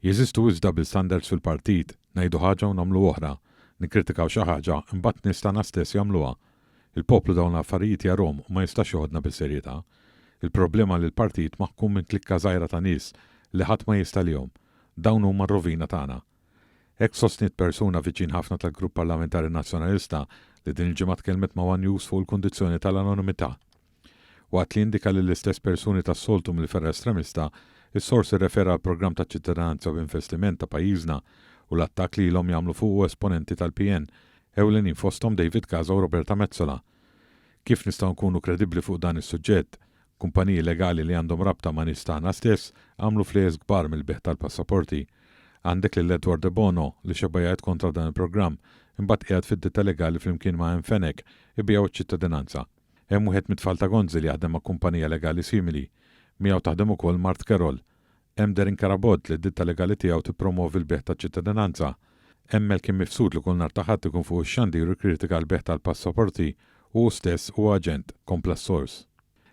Jeżistu wisq double standards fil-partit, ngħidu ħaġa u nagħmlu oħra, nikkritikaw xi ħaġa, imbagħad nies tagħna stess jagħmluha. Il-poplu dawn l-affarijiet jarhom u ma jistax joħodna bis-serjetà. Il-problema li l-partit maħkum minn klikka żgħira ta' nies li ħadd ma jista' għalihom. Dawn huma r-rovina tagħna. Hekk sostniet persuna viċin ħafna tal-Grupp Parlamentari Nazzjonalista li din il-ġimgħa tkellmet ma' one News fuq il-kundizzjoni tal-anonimità. Waqt li indika li l-istess persuni tas-soltu mill-fergħa estremista, is-sors irrefera għall-programm ta' ċittadinanza u investiment ta' pajjiżna u l-attakk li ilhom jagħmlu fuqu esponenti tal-PN, ewlenin fosthom David Casa u Roberta Metsola. Kif nistgħu nkunu kredibbli fuq dan is-suġġett? Kumpaniji legali li għandhom rabta ma' nies tagħna stess għamlu flejjes kbar mill-bejgħ tal-passaporti. Għandek lil Edward Debono li xeba' jgħid kontra dan il-programm, imbagħad qiegħed fid-ditta legali flimkien ma' Ann Fenech ibigħu ċ-ċittadinanza. Hemm wieħed mit-tfal ta' Gonzi li jaħdem ma' kumpanija legali simili. Miegħu taħdem ukoll mart Carol. Hemm Darren Carabott li d-ditta legali tiegħu tippromwovi l-bejgħ taċ-ċittadinanza. Hemm Malcolm Mifsud li kull nhar ta' Ħadd ikun fuq ix-xandir u jikkritika l-bejgħ tal-passaporti u hu stess huwa aġent, kompla s-sors.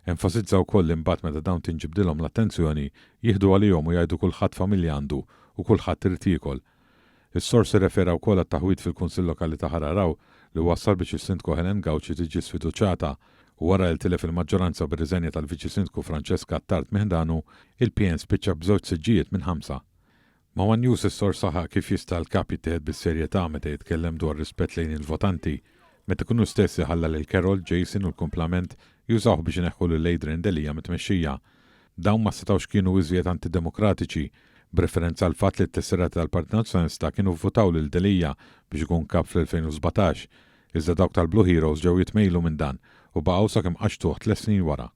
Enfasizza wkoll li mbagħad meta dawn tinġibdilhom l-attenzjoni, jieħdu għalihom u jgħidu kulħadd familja għandu u kulħadd irid jiekol. Is-sors irrefera wkoll għat-taħwid fil-Kunsill Lokali ta' Ħal Għargħur li wassal biex is-Sindku Helen Gauci tiġi sfiduċjata u wara li tilef il-maġġoranza bir-riżenja tal-Viċi Sindku Francesca Attard minn ħdanu, il-PN spiċċa b'żewġ siġġijiet minn ħamsa. Ma' one News is-sors saħaq kif jista' l-Kap jittieħed bis-serjetà meta jitkellem dwar rispett lejn il-votanti, meta ikun hu stess li ħalla lil Carol, Jason u l-kumplament jużawh biex ineħħu lil Adrian Delia mit-tmexxija. Dawn ma setgħux kienu iżjed antidemokratiċi, b'referenza għall-fatt li t-tesserati tal-Partit Nazzjonalista kienu vvutaw lil Delia biex ikun Kap fl-2017, iżda dawk tal-Blue Heroes ġew jitmejlu minn dan u baqgħu sakemm qaċċtuh tlett snin wara.